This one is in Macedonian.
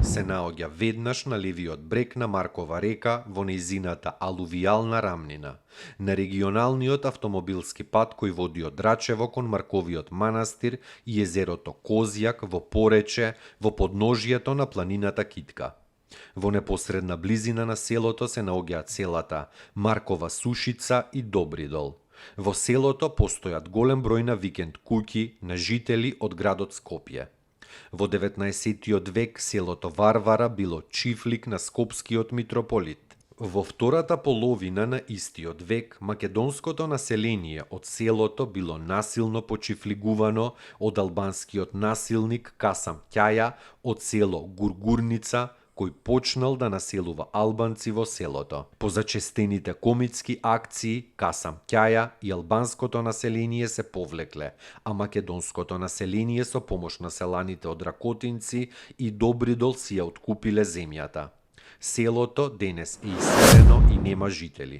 се наоѓа веднаш на левиот брег на Маркова река во нејзината алувијална рамнина, на регионалниот автомобилски пат кој води од Рачево кон Марковиот манастир и езерото Козјак во Порече во подножјето на планината Китка. Во непосредна близина на селото се наоѓаат селата Маркова Сушица и Добридол. Во селото постојат голем број на викенд куќи на жители од градот Скопје. Во 19. век селото Варвара било чифлик на скопскиот митрополит. Во втората половина на истиот век македонското население од селото било насилно почифлигувано од албанскиот насилник Касам Ќаја од село Гургурница, кој почнал да населува албанци во селото. По зачестените комитски акции, Касам Ќаја и албанското население се повлекле, а македонското население со помош на селаните од Ракотинци и Добридол си ја откупиле земјата. Селото денес е иселено и нема жители.